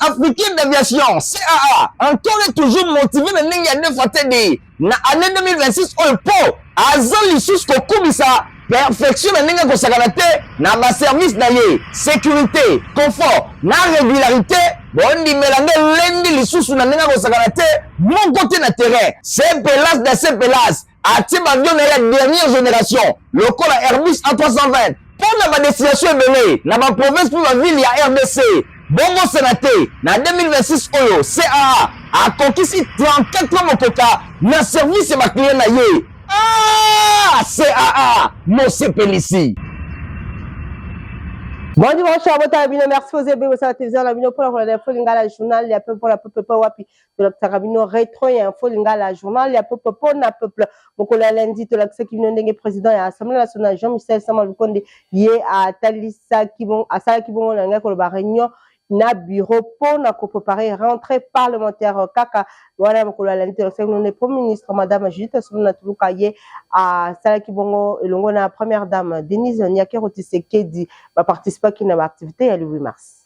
africaine d'aviation CAA encore et toujours motivé na ndenge ya 2 fois TD na année 2026 oyo mpo aza lisusu kokumisa perfection na ndenge akosakana te na baservice na ye sécurité confort na régularité bondimela nde elendi lisusu na ndenge akosakana te moko te na terrain sepelas da sepelas atie baavion na ye ya dernière génération lokola Airbus A320 mpo na badestination ebele na baprovince mpe bavile ya RDC. Bobosana te na 2026 oyo CAA akokisi 34 ans mokoka na service ya baclient na ye. Ah, CAA mosepelisi. Bon dimanche à botala bino merci aux ebele bosala télévision na bino mpona kolanda info lingala journal ya peuple mpona peuple mpe wapi tolakisaka bino retro ya info lingala journal ya peuple mpona peuple mokolo ya lundi tolakisaki bino ndenge président ya assemblée nationale jean michel sama lukonde ye atalisaki asalaki bongo na ngai koloba réunion na bureau mpo na koprépare rentrée parlementaire kaka wana mokolo ya lundi tolakisaki bino nde premier ministre madame judith suminwa tuluka ye asalaki bongo elongo na première dame denise nyakeru tshisekedi baparticipaki na baactivité ya le 8 mars.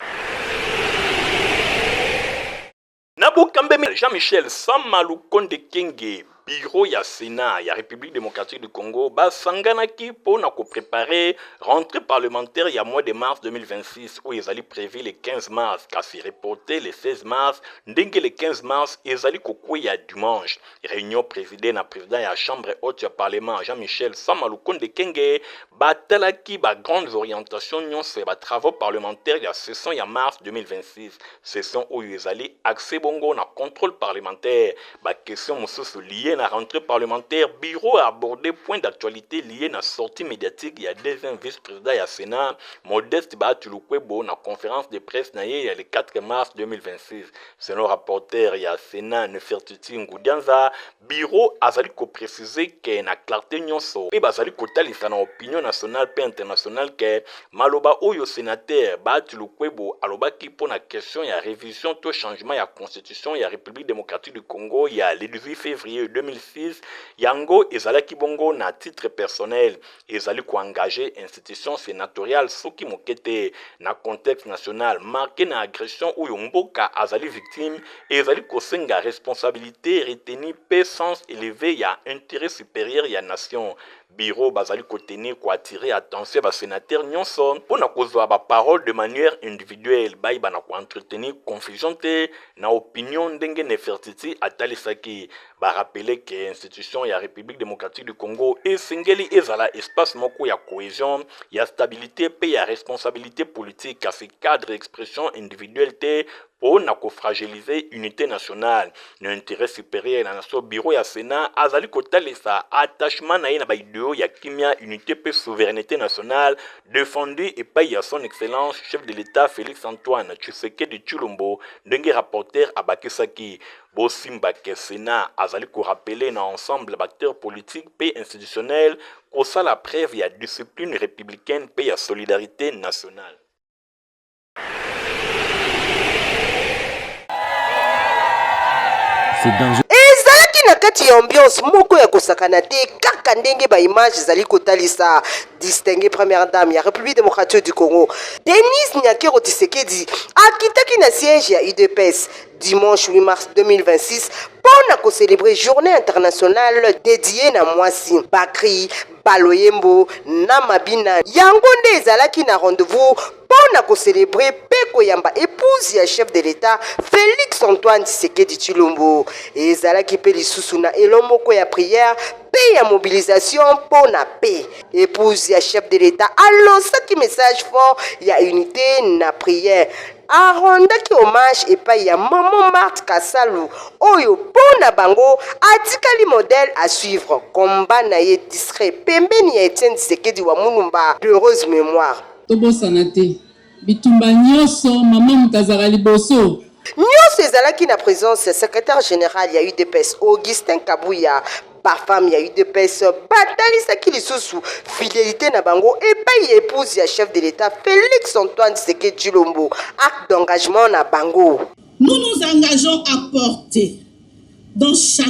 Na bokambemi Jean-Michel Sama Lukonde Kyenge, bureau ya Senat ya Republique democratique du Congo basanganaki mpo na ko preparer rentree parlementaire ya mois de mars 2026 oyo ezali prevu le 15 mars kasi reporte le 16 mars ndenge le 15 mars ezali kokweya dimanche. Reunion presidee na president ya chambre haute ya parlement Jean-Michel Sama Lukonde Kyenge batalaki ba grandes orientations nyonso ya ba travaux parlementaires ya session ya mars 2026. Session oyo ezali axee bongo na controle parlementaire, ba questions mosusu liees na rentree parlementaire, bureau a aborde point d'actualite lie na sortie mediatique ya deuxième vice-president ya Senat, Modeste Bahati Lukwebo na conference de presse na ye ya le 4 mars 2026. Selon rapporteur ya Senat Nefertiti Ngudianza, Bureau azali ko preciser que na clarte nionso mpe bazali kotalisa na opinion nationale mpe internationale que maloba oyo Senateur Bahati Lukwebo alobaki mpo na question ya revision to changement ya constitution ya Republique democratique du Congo ya le 18 fevrier 2006 yango ezalaki bongo na titre personnel ezali ko engager institution senatoriale soki moke te na contexte national marque na agression oyo mboka azali victime ezali kosenga responsabilite retenue mpe sens eleve ya interet superieur ya nation. Bureau bazali ko tenir ko attirer attention ya ba senateurs nionso mpo na kozua ba paroles de manière individuelle bayeba na ko entretenir confusion te na opinion ndenge Nefertiti atalisaki. Ba rappeler que institution ya Republique democratique du Congo esengeli ezala espace moko ya cohesion, ya stabilite mpe ya responsabilite politique kasi cadre expression individuelle te mpo na ko fragiliser unite nationale. Na interet superieur ya nation, bureau ya Senat azali kotalisa attachement na ye na ba ideaux ya kimia, unite mpe souverainete nationale defendu epayi ya Son Excellence Chef de l'Etat Felix Antoine Tshisekedi Tshilombo, ndenge rapporteur abakisaki. Bosimba que Senat azali ko rappeler na ensemble ya ba acteurs politiques mpe institutionnels kosala preuve ya discipline republicaine mpe ya solidarite nationale. Ezalaki na kati ya ambiance moko ya kosakana te kaka ndenge ba images ezali kotalisa distinguee première dame ya Republique democratique du Congo Denise Nyakeru Tshisekedi akitaki na siège ya udps dimanche 8 mars 2026 mpo na ko celebrer journee internationale dediee na mwasi. Ba cris, ba loyembo na mabina yango nde ezalaki na rendez-vous mpo na ko celebrer mpe koyamba epouse ya chef de l'Etat Felix Antoine Tshisekedi Tshilombo. Ezalaki mpe lisusu na elan moko ya prière mpe ya mobilisation mpo na paix. Epouse ya chef de l'Etat a lancaki message fort ya unite na prière. A rendaki hommage epayi ya Maman Marthe Kasalu oyo mpo na bango atikali modèle à suivre. Combat na ye discret pembeni ya Etienne Tshisekedi wa Mulumba d'heureuse memoire. Tobosana te, bitumba nyoso mama moto azalaka liboso. Nionso ezalaki na presence ya secretaire general ya udps Augustin Kabuya. Ba femmes ya udps batalisaki lisusu fidelite na bango epayi ya epouse ya chef de l'Etat Felix Antoine Tshisekedi Tshilombo, acte d'engagement na bango. Nous nous engageons à porter dans chaque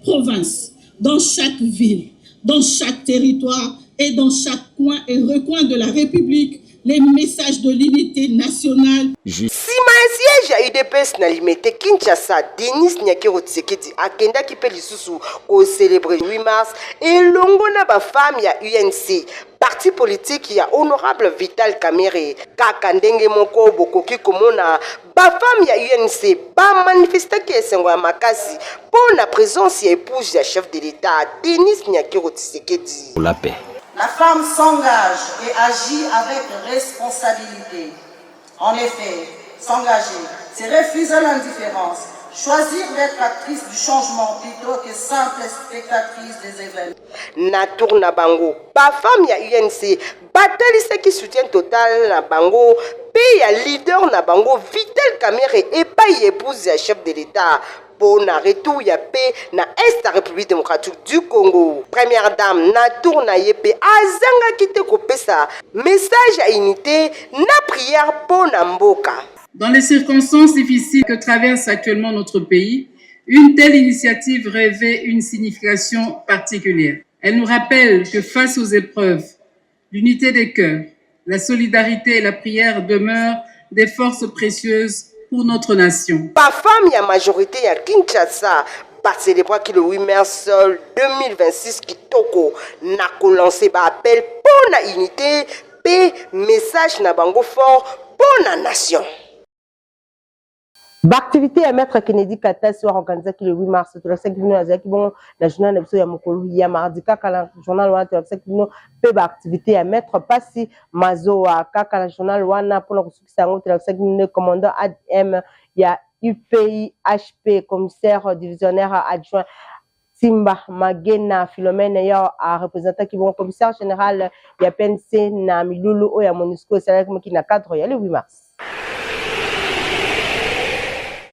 province, dans chaque ville, dans chaque territoire et dans chaque coin et recoin de la République les messages de l'unité nationale. Sima ya siège ya udps na Limete, Kinshasa, Denise Nyakeru Tshisekedi akendaki mpe lisusu ko celebrer 8 mars elongo na ba femmes ya UNC, parti politique ya honorable Vital Kamerhe. Kaka ndenge moko bokoki komona ba femmes ya UNC ba manifestaki esengo ya makasi mpo na presence ya epouse ya chef de l'Etat Denise Nyakeru Tshisekedi. La paix. La femme s'engage et agit avec responsabilité. En effet, s'engager, c'est refuser l'indifférence, choisir d'être actrice du changement plutôt que simple spectatrice des événements. Na tour na bango, ba femmes ya UNC batalisaki soutien total na bango mpe ya leader na bango Vital Kamerhe epai ya épouse ya chef de l'État mpo na retour ya paix na Est ya République démocratique du Congo. Première dame na tour na ye mpe azangaki te kopesa message ya unité na prière mpo na mboka. Dans les circonstances difficiles que traverse actuellement notre pays, une telle initiative revêt une signification particulière. Elle nous rappelle que face aux épreuves, l'unité des cœurs, la solidarité et la prière demeurent des forces précieuses pour notre nation. Ba femmes ya majorité ya Kinshasa ba celebraki le 8 mars 2026 kitoko na ko lancer ba appel mpo na unité mpe message na bango fort mpo na nation. Ba activité ya maître Kennedy Katasi oyo organisaki le 8 mars, tolakisaki bino azalaki bongo na journal na biso ya mokolo ya mardi. Kaka na journal wana tolakisaki bino mpe ba activité ya maître Pasi Mazoa. Kaka na journal wana, mpona kosukisa yango, tolakisaki bino commandant ADM ya UPIHP, commissaire divisionnaire adjoint Simba Magena Philomène ya arepresentaki bongo commissaire général ya PNC na milulu oyo ya MONUSCO esalaki moki na cadre ya le 8 mars.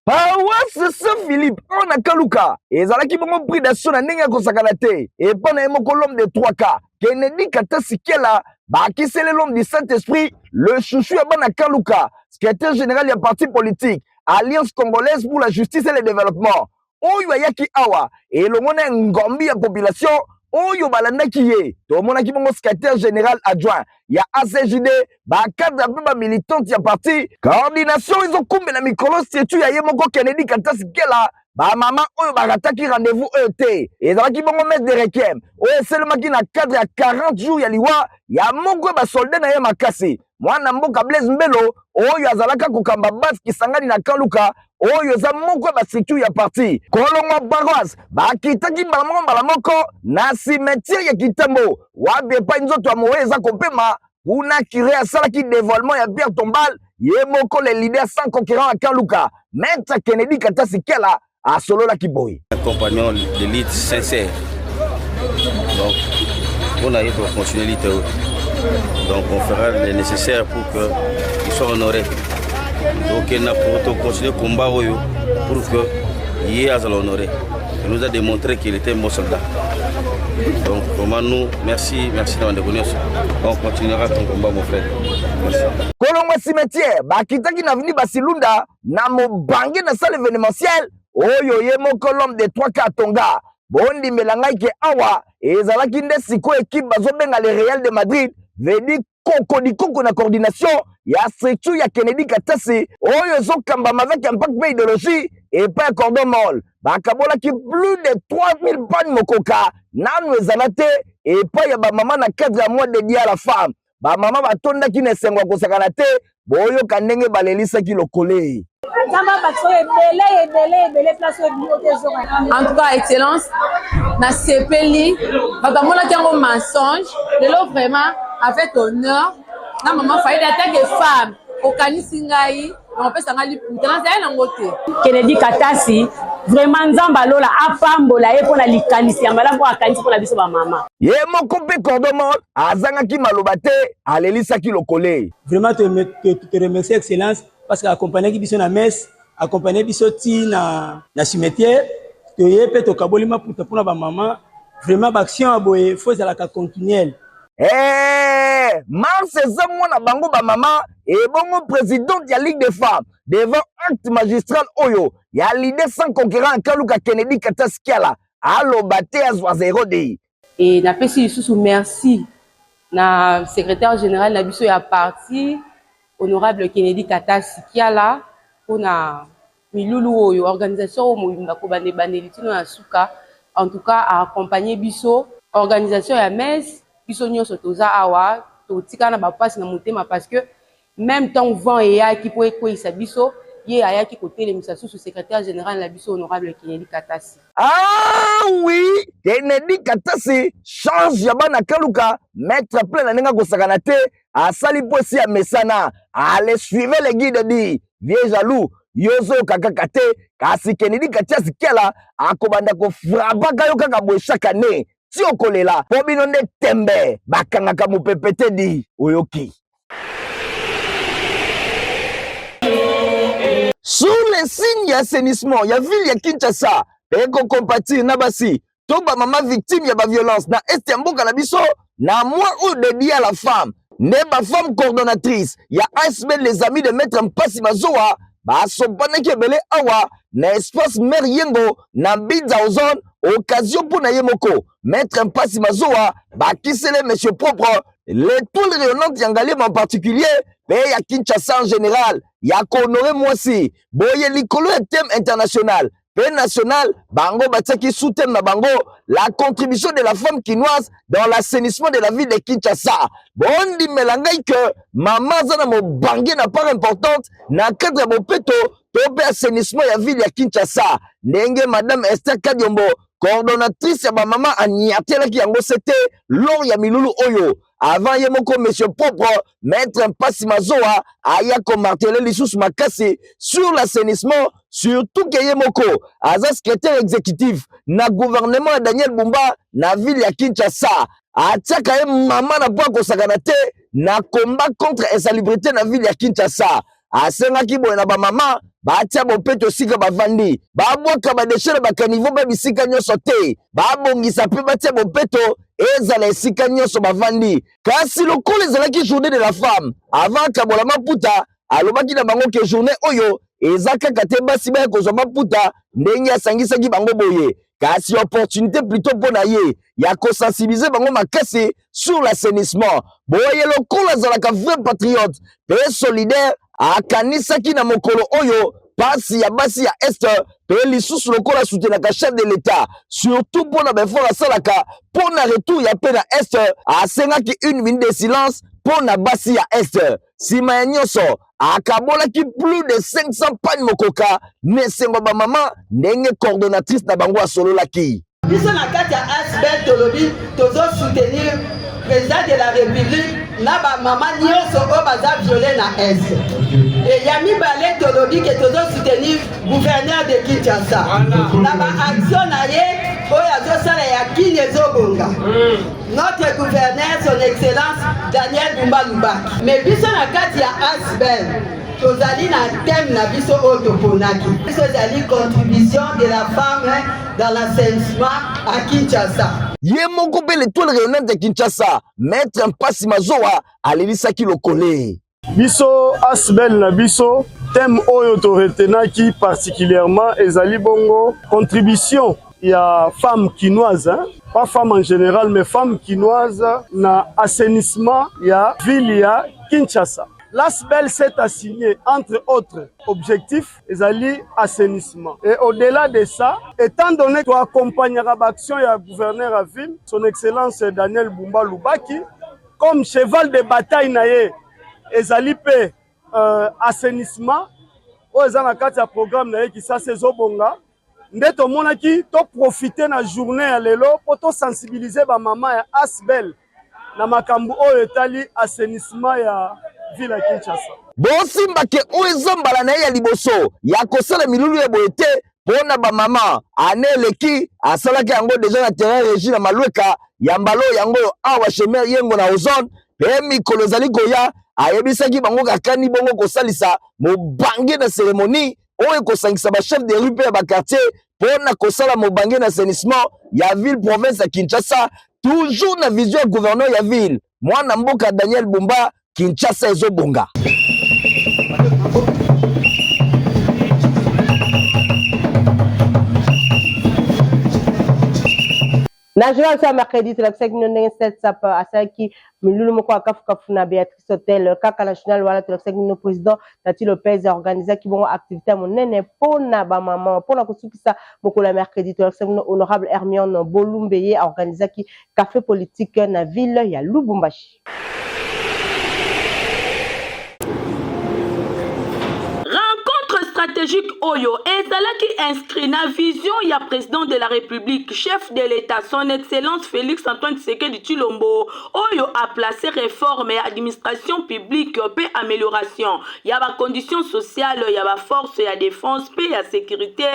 Paroisse Saint Philippe oyo na Kaluka ezalaki bongo prix d'assaut na ndenge ya kosakana te epai na ye moko l'homme de 3K Kennedy Katasi Kela bakisele l'homme du Saint-Esprit, le chouchou ya bana Kaluka, secrétaire général ya parti politique Alliance congolaise pour la justice et le développement, oyo ayaki awa elongo na ngombi ya population oyo balandaki ye. Tomonaki bongo secrétaire général adjoint ya ACJD, bacadre mpe bamilitante ya parti. Coordination ezokumbela mikolo statut ya ye moko Kennedy Katasi Kela. Bamama oyo barataki rendez-vous oyo te, ezalaki bongo messe de requiem oyo esalemaki na cadre ya 40 jours ya liwa ya moko ya basoldat na ye makasi, mwana mboka Blaise Mbelo, oyo azalaka kokamba base Kisangani na Kaluka, oyo eza moko ya bastructure ya parti. Kolongwa paroisse, bakitaki mbala moko mbala moko na cimetière ya Kitambo, wapi epai nzoto ya mowe eza kopema. Kuna curé asalaki dévoilement ya pierre tombale. Ye moko le leader sans concurrent ya Kaluka, maître Kennedy Katasi Kela, asololaki boye: Un compagnon de lutte sincère. Donc, on a pour continuer lutte. Donc, on fera le nécessaire pour qu'il soit honoré. Donc, on a pour continuer le combat pour que ye azala honoré. Il nous a démontré qu'il était un bon soldat. Donc, vraiment, nous, merci, merci d'avoir reconnu. On continuera ton combat, mon frère. Merci. Kolongwa cimetière, bakitaki na avenue Basilunda na mobange na salle événementielle oyo ye moko l'homme de 3 k atonga. Bondimela ngai ke awa ezalaki nde sikoyo équipe bazobenga le Real de Madrid vedi kokodikoko na coordination ya structure ya Kennedy Katasi oyo ezokambama avec impact mpe idéologie. Epai ya Cordon Mall bakabolaki plus de 3000 panne mokoka nanu ezala te epai ya bamama na cadre ya mois dédié à la femme. Bamama batondaki na esengo ya kosakana te. Boyoka ndenge balelisaki lokole. Nzambe abakisa oyo ebele ebele ebele, place oyo bilo te ezonga. En tout cas, excellence, nasepeli. Bato bamonaki yango mensonge. Lelo vraiment avec honneur na mama Faida, attaque femme, okanisi ngai nakopesa ngai liputa, nazali nango te. Kennedy Katasi, vraiment Nzambe alola apambola ye mpona likanisi ya malamu oyo akanisi mpona biso bamama. Ye moko mpe Cordon azangaki maloba te, alelisaki lokole. Vraiment, te remercie, excellence, parce que accompagnaki biso na messe, accompagné biso ti na cimetière. Toye mpe tokaboli maputa mpona bamama. Vraiment, baaction ya boye fo ezalaka continuelle. Hey, mars eza mwana bango bamama. Ebongo présidente ya Ligue des femmes, devant acte magistral oyo ya leader sans concurrent Kaluka Kennedy Kataskiala, aloba te, azwa 0 de. E napesi lisusu merci na secrétaire général na biso ya parti, honorable Kennedy Katasi Kiala, mpona milulu oyo, organisation oyo mobimba kobanda ebandeli tino na suka. En tout cas a accompagner biso organisation ya messe, biso nyonso toza awa totikala na bapasi na motema parce que meme ntango vent eyaki mpo ekweyisa biso, ye ayaki kotelemisa susu secrétaire général na biso honorable Kennedy Katasi. Ah oui, Kennedy Katasi charge ya bana kaluka maître plein na ndenge akosakana te, asali mpo esi amesana. Allez suivez le guide dit vieux jaloux, yo ozoyoka kaka te, kasi Kennedy Katasi Kela akobanda kofrapaka yo kaka boye chaque année ti okolela mpo bino nde tembe bakangaka mopepe te di oyoki. Sous le signe ya assainissement ya ville ya Kinshasa mpe kocompatir na basi to bamama victime ya baviolence na est ya mboka na biso na mois oyo dédié à la femme, nde bafemme coordonnatrice ya ASB les amis de maître Mpasi Mazowa basopanaki ebele awa na espace mère Yengo na Mbinza Ozone, occasion mpo na ye moko maître Mpasi Mazowa bakisele monsieur propre l'étoile rayonnante ya Ngaliema en particulier mpe ya Kinshasa en général ya kohonore mwasi boye likolo ya thème international mpe national. Bango batiaki sous thème na bango la contribution de la femme kinoise dans l'assainissement de la ville de Kinshasa. Bondimela ngai ke mama aza na mobange na part importante na cadre ya bopeto to mpe assainissement ya ville ya Kinshasa, ndenge madame Esther Kadiombo coordonnatrice ya bamama aniatelaki yango sete lors ya milulu oyo. Avant ye moko monsieur propre maître Mpasi Mazowa aya komartele lisusu makasi sur l'assainissement, surtout ke ye moko aza secrétaire exécutif na gouvernement ya Daniel Bumba na ville ya Kinshasa. Atiaka ye mama na po akosakana te na combat contre insalubrité na ville ya Kinshasa. Asengaki boye na bamama batia bopeto esika bavandi, babwaka badeshe na bakanivo mpe bisika nyonso te, babongisa mpe batia bopeto ezala esika nyonso bavandi. Kasi lokola ezalaki journée de la femme, avant akabola maputa, alobaki na bango ke journée oyo eza kaka te basi baya kozwa maputa ndenge asangisaki bango boye, kasi opportunité plutôt mpo na ye ya kosensibiliser bango makasi sur l'assainissement. Boye lokola azalaka vrai patriote mpe solidaire, akanisaki na mokolo oyo pasi ya basi ya est, mpe lisusu lokola soutenaka chef de l'État surtout mpo na baeffort asalaka mpo na retour ya paix na est, asengaki une minute de silence mpo na basi ya est. Nsima ya nyonso akabolaki plus de 500 pagne mokoka na esengo ya bamama ndenge coordonnatrice na bango asololaki. Biso na kati ya ASBL tolobi tozo soutenir président de la République na bamama nyonso oyo baza viole na est. E ya mibale tolobi ke tozo soutenir gouverneur de Kinshasa na ba action na ye oyo azosala ya Kin ezobonga. Notre gouverneur son excellence Daniel Bumba Lubaki. Mais biso na kati ya ASBL tozali na thème na biso oyo toponaki. Biso ezali contribution de la femme dans l'assainissement à Kinshasa. Ye moko mpe l'étoile rayonnante ya Kinshasa, maître Mpasi Mazowa alelisaki lokole. Biso ASBL na biso thème oyo to retenaki particulièrement ezali bongo contribution ya femme kinoise, hein? Pas femme en général mais femme kinoise na assainissement ya ville ya Kinshasa. L'ASBL s'est assigné entre autres objectifs ezali assainissement. Et au-delà de ça, étant donné que accompagnera l'action ya gouverneur à ville, son excellence Daniel Bumba Lubaki, comme cheval de bataille na ye ezali pe assainissement oyo eza na kati ya programme na ye Kisasa ezobonga, nde tomonaki to profiter na journée ya lelo po to sensibiliser ba mama ya ASBL na makambo oyo etali assainissement ya ville ya Kinshasa. Bosimba ke oyo eza mbala na ye ya liboso ya kosala milulu ya boye te mpo na bamama. Ane eleki asalaki yango deja na terrain Régie na Malueka, ya mbala oyo yango oyo awa chez Mère Yengo na Ozone, mpe mikolo ezali koya ayebisaki bango kakani bongo kosalisa mobange na cérémonie oyo ekosangisa ba chef de rue mpe ya ba quartier mpo na kosala mobange na assainissement ya ville province ya Kinshasa, toujours na vision ya gouverneur ya ville mwana mboka Daniel Bumba. Kinshasa ezobonga. Na journal ya mercredi, tolakisaki bino ndenge CNSSAP asalaki milulu moko ya kafukafu na Beatrice Hotel. Kaka na journal wana, tolakisaki bino président Tati Lopez aorganisaki bongo activité ya monene mpo na bamama. Mpo na kosukisa mokolo ya mercredi, tolakisaki bino honorable Hermione Bolumbe, ye aorganisaki café politique na ville ya Lubumbashi. Rencontre stratégique oyo ezalaki inscrit na vision ya président de la République, chef de l'État, son excellence Félix Antoine Tshisekedi Tshilombo, oyo a placé réforme ya administration publique mpe amélioration ya bacondition sociale ya baforce ya défense mpe ya sécurité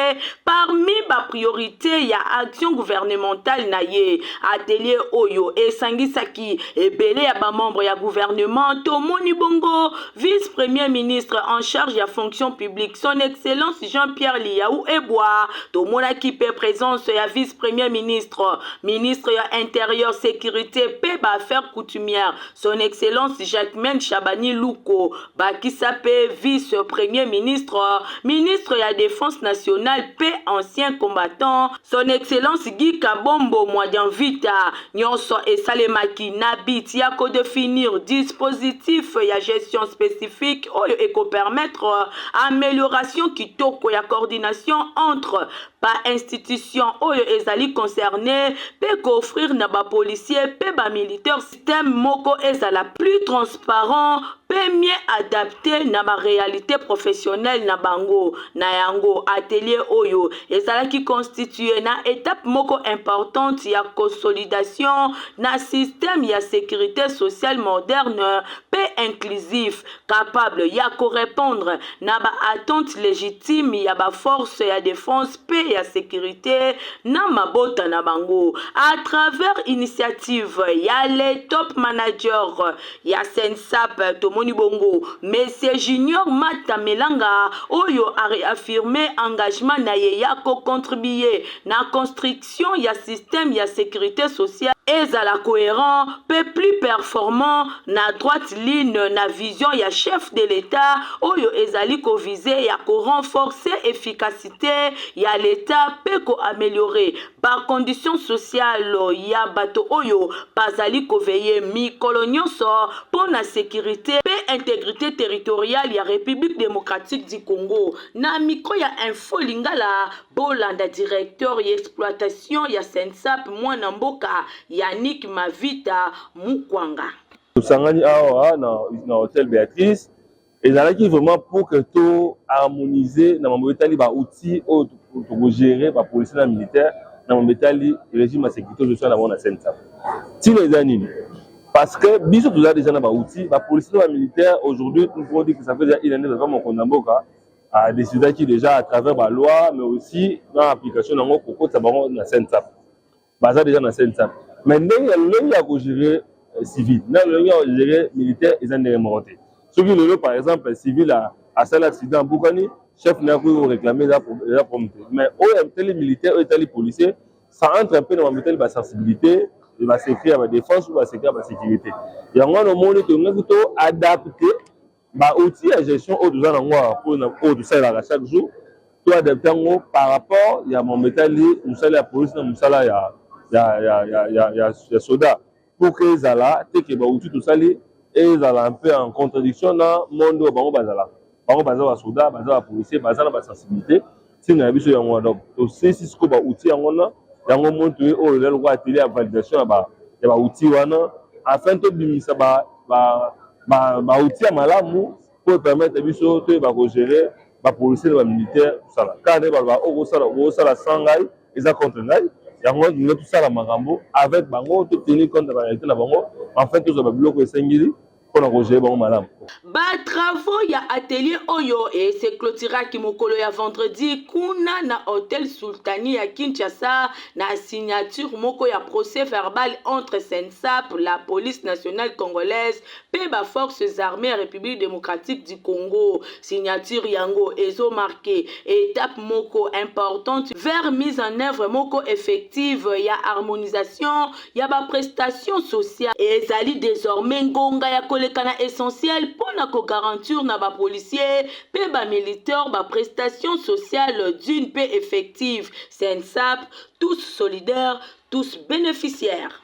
parmi bapriorité ya action gouvernementale na ye. Atelier oyo esangisaki ebele ya bamembre ya gouvernement. Tomoni bongo vice premier ministre en charge ya fonction publique, son excellence Jean-Pierre Lihau Ebwa. Tomonaki mpe présence ya vice premier ministre, ministre ya intérieur, sécurité mpe baaffaires coutumières, son excellence Jacquemaine Shabani Luko, bakisa mpe vice premier ministre, ministre ya défense nationale mpe ancien combattant, son excellence Guy Kabombo Mwadiamvita. Nyonso esalemaki na but ya kodéfinir dispositif ya gestion spécifique oyo ekopermettre amélioration kitoko ya coordination entre bainstitution oyo ezali concerné mpe koofrir na bapolicier mpe bamilitaire système moko ezala plus transparent mpe mieux adapté na baréalité professionnelle na bango. Na yango, atelier oyo ezalaki constitué na étape moko importante ya consolidation na système ya sécurité sociale moderne mpe inclusif, capable ya korépondre na baattente légitime ya baforce ya défense mpe ya sécurité na mabota na bango. À travers initiative ya le top manager ya CNSSAP, tomoni bongo monsieur Junior Mata Melanga, oyo aréaffirme engagement na ye ya kocontribue na construction ya système ya sécurité sociale ezala cohérent mpe plus performant, na droite ligne na vision ya chef de l'État oyo ezali koviser ya korenforcer efficacité ya l'État mpe koaméliorer bacondition sociale ya bato oyo bazali koveiller mikolo nyonso mpo na sécurité mpe intégrité territoriale ya République démocratique du Congo. Na micro ya Info Lingala, bolanda directeur ya exploitation ya CNSSAP, mwana mboka Yannick Mavita Mukwanga. Tosangani awa na Hotel Béatrice, ezalaki vraiment pour que to harmoniser na mambo etali baoutil oyo tokogérer bapolicier na militaire, na mambo etali régime ya sécurité sociale na bango na CNSSAP. Ntina eza nini? Parce que biso toza déjà na baoutil, bapolicier na bamilitaire. Aujourd'hui, nous pouvons dire que ça fait déjà une année, baza mokonzi ya mboka adécidaki déjà à travers baloi, mais aussi na application nango, kokotisa bango na CNSSAP. Baza déjà na CNSSAP, mais ndenge ya lolenge ya kogérer civil na lolenge ya kogérer militaire eza ndenge moko te. Soki lelo, par exemple, civil asali accident, abukani, chef na akoki koréclame, eza problème te. Mais oyo etali militaire, oyo etali policier, ça entre un peu na mambo etali basensibilité, basecret ya badéfense ou basecret ya basécurité. Yango wana omoni tolingaki to adapte baoutil ya gestion oyo toza nango mpona oyo tosalelaka chaque jour, to adapte yango par rapport ya mambo etali mosala ya police na mosala ya soda, pour que ezala te ke baoutil tosali ezala un peu en contradiction na monde oyo bango bazalaka. Bango baza basoda, baza bapolicier, baza na basensibilité. Ntina ya biso yango wana. Donc tosisi sikoyo baoutil yango wana. Yango moni toye oyo eza lokola atelier ya validation ya baoutil wana, afin tobimisa baoutil ya malamu po epermettre biso toyeba kogérer bapolicier na bamilitaire. Tosala kaka nde baloba okosala, okosala sans ngai, eza contre ngai. Yango ndenge tosala makambo avec bango, totenir compte na baréalité na bango, enfin tozwa babiloko esengeli mpona kogérer bango malamu. Batravaux ya atelier oyo eseclôturaki mokolo ya vendredi kuna na Hotel Sultani ya Kinshasa na signature moko ya procès verbal entre CNSSAP, la police nationale congolaise mpe baforces armées ya République démocratique du Congo. Signature yango ezomarquer étape moko importante vers mise en œuvre moko effective ya harmonisation ya baprestation sociale. Ezali désormais ngonga ya koleka na essentiel. mpo na ko garantir na ba policiers mpe ba militaires ba prestations sociales dignes mpe effectives. CNSAP, tous solidaires, tous bénéficiaires.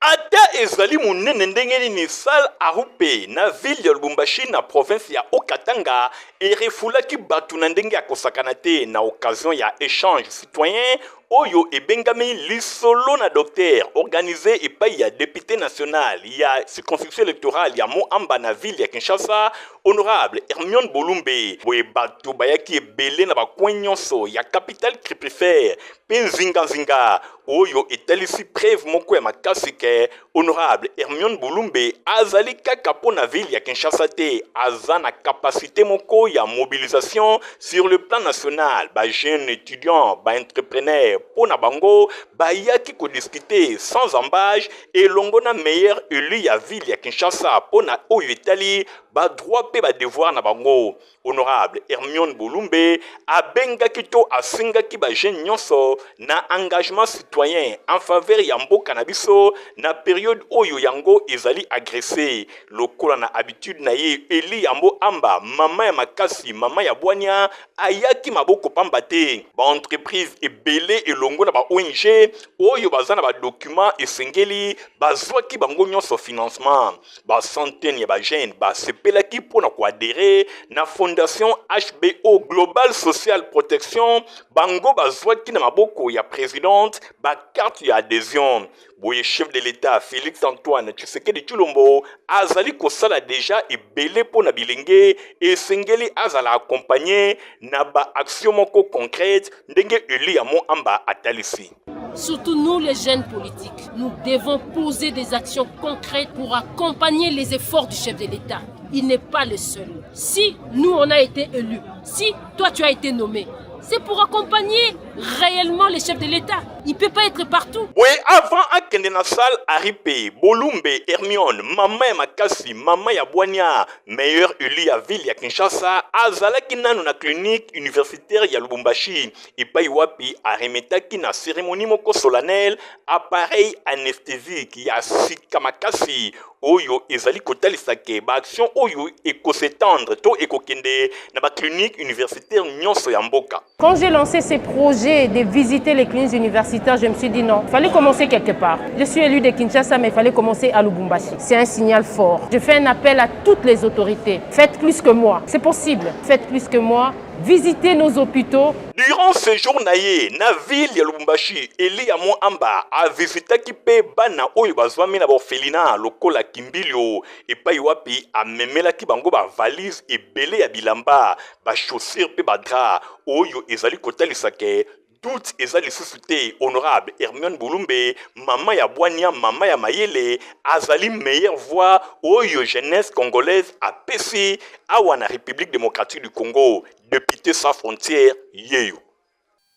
Ata ezali monene ndenge nini, salle Arupe na ville ya Lubumbashi na province ya Haut-Katanga erefoulaki bato na ndenge ya kosakana te na occasion ya echange citoyen oyo ebengami lisolo na docteur organise epai ya depute national ya circonscription electorale ya Mont-Amba na ville ya Kinshasa, honorable Hermione Bolumbe. Boye bato bayaki ebele na ba coin nyonso ya capitale crépifère mpe nzinganzinga oyo etalisi preuve moko ya makasi ke honorable Hermione Bolumbe azali kaka mpo na ville ya Kinshasa te, aza na capacité moko ya mobilisation sur le plan national. Ba jeunes étudiants, ba entrepreneurs mpo na bango bayaki kodiscute sans embâche elongo na meilleur élu ya ville ya Kinshasa mpo na oyo etali ba droit mpe ba devoir na bango. Honorable Hermione Bolumbe abengaki to asengaki ba jeunes nyonso na engagement citoyen en faveur ya mboka na biso na periode oyo yango ezali agresse. Lokola na habitude na ye, Elie Yambo Amba, mama ya makasi, mama ya bwania, ayaki maboko pamba te. Ba entreprises ebele elongo na ba ONG oyo baza na ba documents esengeli bazwaki bango nyonso financement. Ba centaines ya ba jeunes basepelaki mpo na koadere na fondation HBO Global Social Protection. Bango bazwaki na maboko ya presidente ba carte ya adhesion. Boye chef de l'Etat Felix Antoine Tshisekedi Tshilombo azali kosala deja ebele mpo na bilenge, esengeli azala accompagner na ba actions moko concrètes ndenge Elie ya Mont Amba atalisi. Surtout nous les jeunes politiques, nous devons poser des actions concrètes pour accompagner les efforts du chef de l'État. Il n'est pas le seul. Si nous on a été élus, si toi tu as été nommé, c'est pour accompagner réellement le chef de l'État. Il ne peut pas être partout. Boye avant akende na salle Aripe, Bolumbe, Hermione, mama ya makasi, mama ya bwania, meilleur élu ya ville ya Kinshasa, azalaki nanu na clinique universitaire ya Lubumbashi epai wapi aremetaki na cérémonie moko solennelle appareil anesthésique ya sika makasi oyo ezali kotalisa ke ba action oyo ekos'étendre to ekokende na ba clinique universitaire nyonso ya mboka. Quand j'ai lancé ces projets de visiter les cliniques universitaires, je me suis dit non, il fallait commencer quelque part. Je suis élu de Kinshasa, mais il fallait commencer à Lubumbashi. C'est un signal fort. Je fais un appel à toutes les autorités. Faites plus que moi. C'est possible. Faites plus que moi. Visitez nos hôpitaux. Durant séjour na ye na ville ya Lubumbashi, Elie ya Mont Amba avisitaki mpe bana oyo bazwami na baorphelinat lokola Kimbilio, epai wapi amemelaki bango ba valise ebele ya bilamba, ba chaussures mpe ba draps oyo ezali kotalisa ke Doute eza lisusu te, honorable Hermione Bolumbe, mama ya bwania, mama ya mayele, azali meilleure voix oyo jeunesse congolaise apesi awa na Republique democratique du Congo. Depute sans frontières yeyo.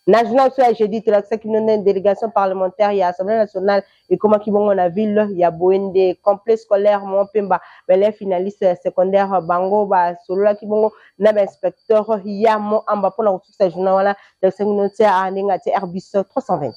Na journal ya jeudi tolakisaki bino ndenge delegation parlementaire ya Assemblée nationale ekomaki bongo na ville ya Boende, complexe scolaire Mont Pemba. Ba élèves finalistes ya secondaire bango basololaki bongo na ba inspecteur ya Mont Amba mpona kosukisa journal wana. Tolakisaki bino tia ndenge atie Airbus 320.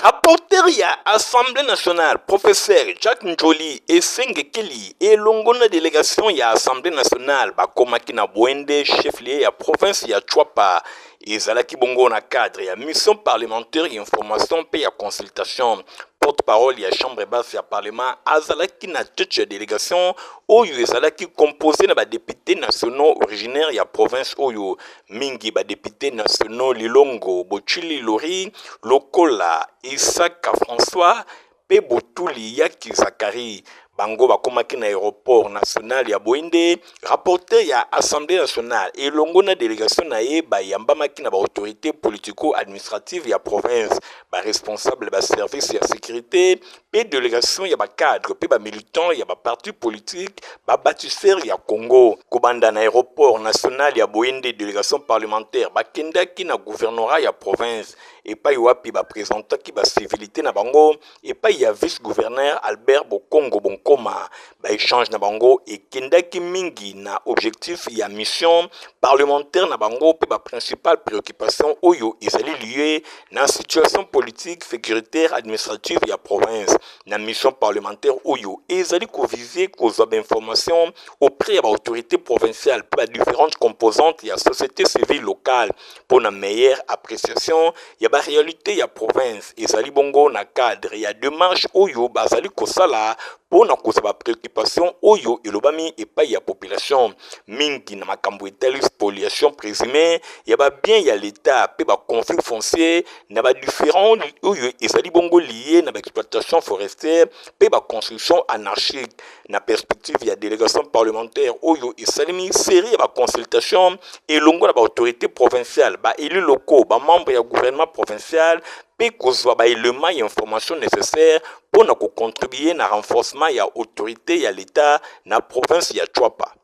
Rapporteur ya Assemblée nationale, professeur Jacques Ndjoli Esengekeli elongo na delegation ya Assemblée nationale bakomaki na Boende, chef-lieu ya province ya Tshuapa. Ezalaki bongo na cadre ya mission parlementaire ya information mpe ya consultation. Porte-parole ya chambre basse ya parlement azalaki na tete ya delegation oyo ezalaki composé na ba députés nationaux originaires ya province oyo, mingi ba députés nationaux Lilongo Bochili Lori lokola Isaka François mpe Botuli Yaki Zacharie. Bango bakomaki na aeroport national ya Boende. Rapporteur ya Assemblée nationale elongo na delegation na ye bayambamaki na ba autorités politico-administratives ya province, ba responsables ba services ya securite mpe delegation ya ba cadres mpe ba militants ya ba partis politiques ba batisseurs ya Congo. Kobanda na aeroport national ya Boende, delegation parlementaire bakendaki na gouvernorat ya province epai wapi ba presentaki ba civilites na bango epai ya vice-gouverneur Albert Bokongo Bonkongo. kokoma. Ba echanges na bango ekendaki mingi na objectif ya mission parlementaire na bango mpe ba principales preoccupations oyo ezali liee na situation politique, securitaire, administrative ya province. Na mission parlementaire oyo ezali ko viser kozwa ba informations auprès ya ba autorites provinciales mpe ba differentes composantes ya societe civile locale mpo na meilleure appreciation ya ba realites ya province. Ezali bongo na cadre ya demarche oyo bazali kosala mpo na kozwa ba preoccupations oyo elobami epai ya population, mingi na makambo etali spoliation presumee ya ba biens ya l'Etat mpe ba conflits fonciers na ba differents oyo ezali bongo lies na ba exploitations forestières mpe ba constructions anarchiques. Na perspective ya delegation parlementaire oyo esalemi serie ya ba consultations elongo na ba autorites provinciales, ba elus locaux, ba membres ya gouvernement provincial mpe kozwa ba elements ya information necessaire mpo na ko contribuer na renforcement ya autorite ya l'Etat na province ya Tshuapa.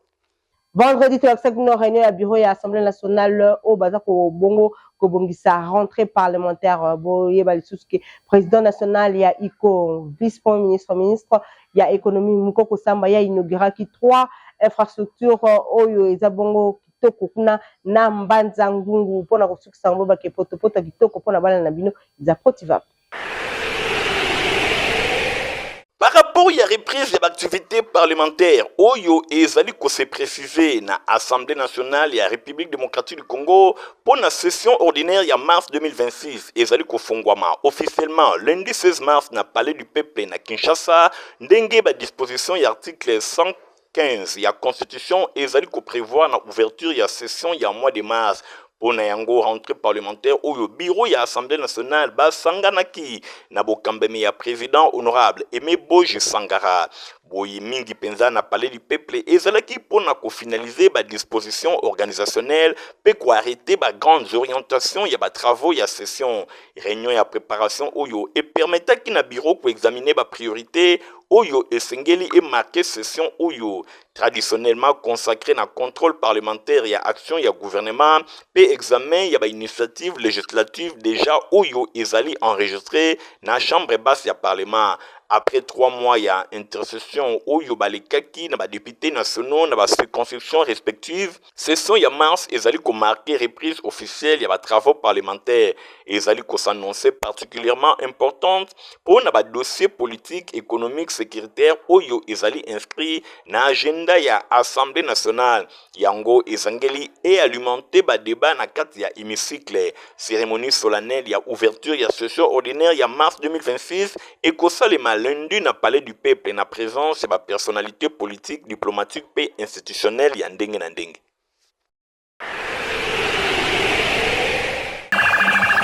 Vendredi tolakisaki bino reunion ya bureau ya Assemblee nationale oyo baza kobongo kobongisa rentree parlementaire. Boyeba lisusu ke president national ya ICO, vice premier ministre, ministre ya economie Mukoko Samba ye inauguraki trois infrastructures oyo eza bongo kitoko kuna na Mbanza Ngungu pona kosukisa yango bake potopoto ya kitoko pona bana na bino eza Protivap. Par rapport ya reprise ya ba activites parlementaires oyo ezali ko se preciser na Assemblee nationale ya Republique democratique du Congo mpo na session ordinaire ya mars 2026 ezali kofongwama officiellement lundi 16 mars na Palais du peuple na Kinshasa ndenge ba dispositions ya article 115 ya Constitution ezali ko prevoir na ouverture ya session ya mois de mars. Mpo na yango, rentree parlementaire oyo bureau ya Assemblee nationale basanganaki na bokambami ya president honorable Aime Boji Sangara. Boye mingi mpenza na Palais du peuple ezalaki mpo na ko finaliser ba dispositions organisationnelles mpe ko arreter ba grandes orientations ya ba travaux ya session. Reunion ya preparation oyo e permettaki na bureau ko examiner ba priorites oyo esengeli e marquer session oyo traditionnellement consacree na controle parlementaire ya action ya gouvernement mpe examen ya ba initiatives legislatives dejà oyo ezali enregistrees na chambre basse ya parlement. Après trois mois ya intersession oyo balekaki na ba deputes nationaux na ba circonscriptions respectives, Session ya mars ezali ko marquer reprise officielle ya ba travaux parlementaires. Ezali ko s'annoncer particulièrement importante mpo na ba dossiers politiques, economiques, securitaires oyo ezali inscrits na agenda ya Assemblee nationale. Yango ezangeli e alimenter ba debats na kati ya hemicycle. Ceremonie solennelle ya ouverture ya session ordinaire ya mars 2026 ekosalema lundi na Palais du peuple na presence ya ba personnalites politiques, diplomatiques mpe institutionnelles ya ndenge na ndenge.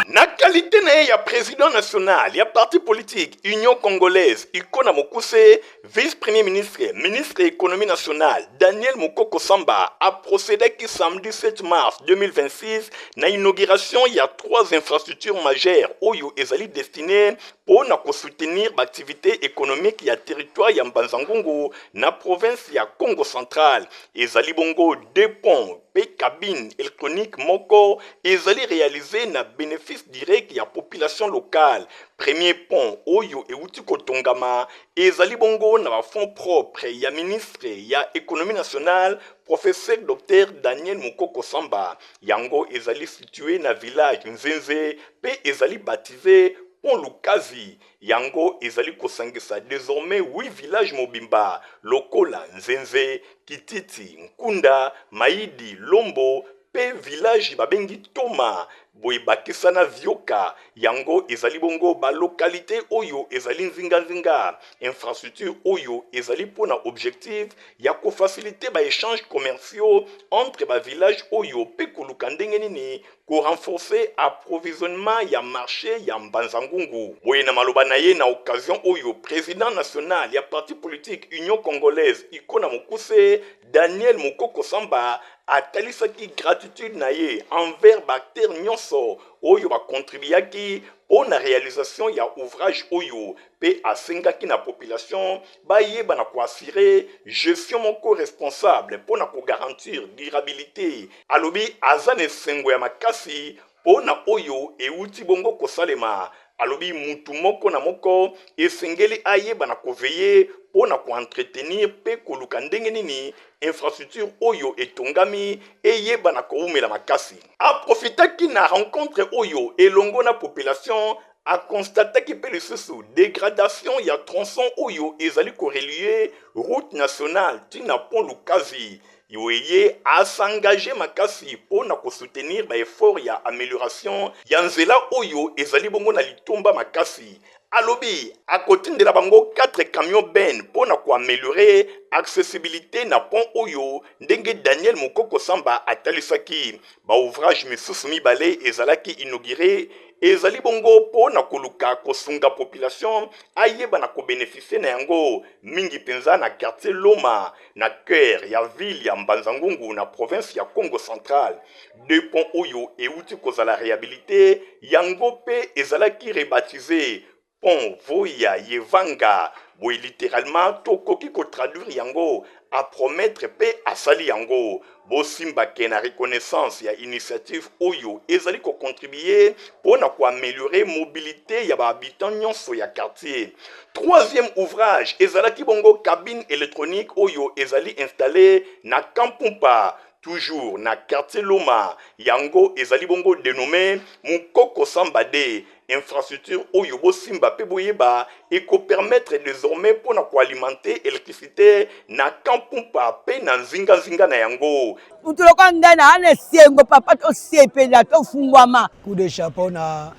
Na qualite na ye ya president national ya parti politique Union congolaise UCO na mokuse, vice-premier ministre, ministre ya Economie nationale Daniel Mukoko Samba a procedaki samedi 7 mars 2026 na inauguration ya trois infrastructures majeures oyo ezali destinees mpo na ko soutenir ba activites economiques ya territoire ya Mbanza-Ngungu na province ya Kongo central. Ezali bongo deux ponts mpe cabine electronique moko ezali realiser na benefice direct ya population locale. Premier pont oyo ewuti kotongama ezali bongo na ba fonds propres ya ministre ya Economie nationale, Professeur Docteur Daniel Mukoko Samba. Yango ezali situe na village Nzenze mpe ezali baptise Pont Lukazi. Yango ezali kosangisa desormais huit villages mobimba lokola Nzenze, Kititi, Nkunda, Mayidi, Lombo mpe village babengi Toma. Boye bakisa na Vioka. Yango ezali bongo ba localites oyo ezali nzinga nzinga. Infrastructure oyo ezali mpo na objectif ya ko faciliter ba echanges commerciaux entre ba villages oyo mpe koluka ndenge nini ko renforcer approvisionnement ya marche ya Mbanza-Ngungu. Boye na maloba na ye na occasion oyo, president national ya parti politique Union Congolaise, UCO na mokuse, Daniel Mukoko Samba atalisaki gratitude na ye envers ba acteurs nionso oyo ba contribuaki mpo na realisation ya ouvrage oyo mpe asengaki na population bayeba na ko assurer gestion moko responsable mpo na ko garantir durabilite. Alobi aza na esengo ya makasi mpo na oyo ewuti bongo kosalema. Alobi mutu moko na moko esengeli ayeba na koveiller mpo na ko entretenir mpe koluka ndenge nini infrastructure oyo etongami eyeba na kowumela makasi. A profitaki na rencontre oyo elongo na population, a constataki mpe lisusu degradation ya tronçon oyo ezali ko relier route nationale ti na pont Lukazi. Eye a s'engager makasi mpo na ko soutenir ba efforts ya amelioration ya nzela oyo ezali bongo na litomba makasi. Alobi akotindela bango 4 camions bennes mpo na ko ameliorer accessibilite na pont oyo ndenge Daniel Mukoko Samba atalisaki. Ba ouvrages misusu mibale ezalaki inaugures ezali bongo mpo na koluka kosunga population ayeba na ko beneficier na yango, mingi mpenza na quartier Loma na coeur ya ville ya Mbanza-Ngungu na province ya Kongo Central. Deux ponts oyo ewuti kozala rehabilite, yango mpe ezalaki rebaptise pont Voya Yevanga, boye litteralement tokoki ko traduire yango a promettre mpe asali yango. Bosimba ke na reconnaissance ya initiative oyo ezali ko contribuer mpo na ko ameliorer mobilite ya ba habitants nionso ya quartier. Troisième ouvrage ezalaki bongo cabine electronique oyo ezali installer na Kampumpa, toujours na quartier Loma. Yango ezali bongo denomme Mukoko Samba de Infrastructure oyo bosimba pe boyeba eko permettre desormais pona ko alimenter electricite na camp Pumpa pe na nzinga nzinga na yango. Mutu lokola ngai na na esengo papa tosepela tofungwama. Coup de chapeau na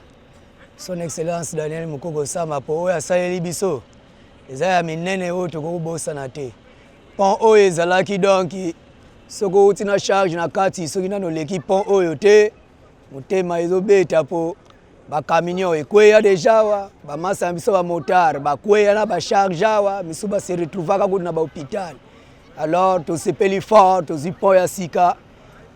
son excellence Daniel Mukoko Sama po oyo asaleli biso eza ya minene oyo tokoki kobosana te. Pont oyo ezalaki donc soki outi na charge na kati soki nano oleki pont oyo te motema ezobeta po ba camion ekweya deja awa bamasa na biso bamotard bakweya na bacharge awa misusu base retrouvaka kutu na bahopital alors tosepeli fort tozwi pont ya sika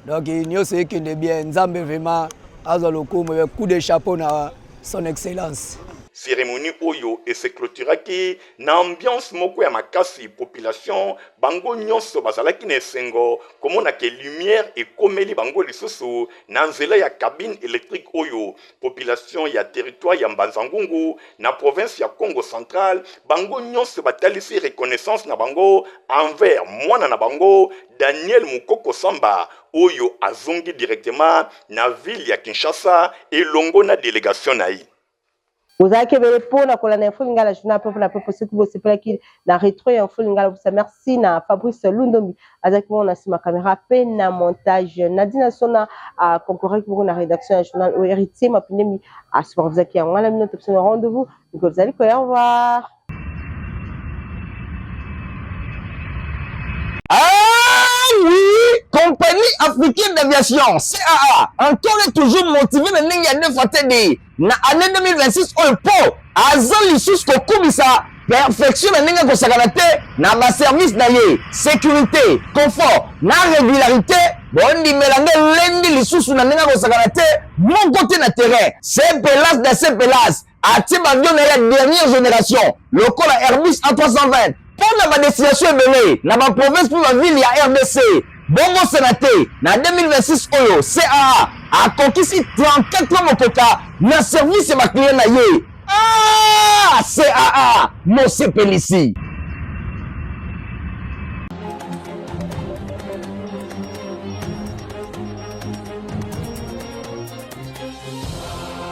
donc nyonso ekende bien nzambe vraiment azwa lokumu coup de chapeau na son excellence. Ceremonie oyo e se cloturaki na ambiance moko ya makasi, population bango nionso bazalaki na esengo komona ke lumière ekomeli bango lisusu na nzela ya cabine electrique oyo population ya territoire ya Mbanza-Ngungu na province ya Kongo Central bango nionso batalisi reconnaissance na bango envers mwana na bango Daniel Mukoko Samba oyo azongi directement na ville ya Kinshasa elongo na delegation na ye. Bozalaki ebele po na kolanda Info Lingala journal peuple na peuple soki bosepelaki na retro ya Info Lingala bopesa merci na Fabrice Lundombi azalaki bongo na sima camera pe na montage Nadine Sona a concouraki bongo na rédaction ya journal oyo Héritier Mapindemi a supervisaki yango wana bino topesana rendez-vous mikolo ezali koya au revoir. Ah oui, compagnie africaine d'aviation CAA encore et toujours motivé na ndenge ya deux fois TD na année 2026 oyo mpo aza lisusu kokumisa perfection na ndenge akosakana te na baservice na ye sécurité confort na régularité bondimela nde elendi lisusu na ndenge akosakana te moko te na terrain sepelas da sepelas atie baavion na ye ya dernière génération lokola Airbus A320 mpo na badestination ebele na baprovince mpe bavile ya RDC. Bobosana te, na 2026 oyo CAA akokisi 34 ans mokoka na service ya baclient na ye. Ah, CAA mosepelisi!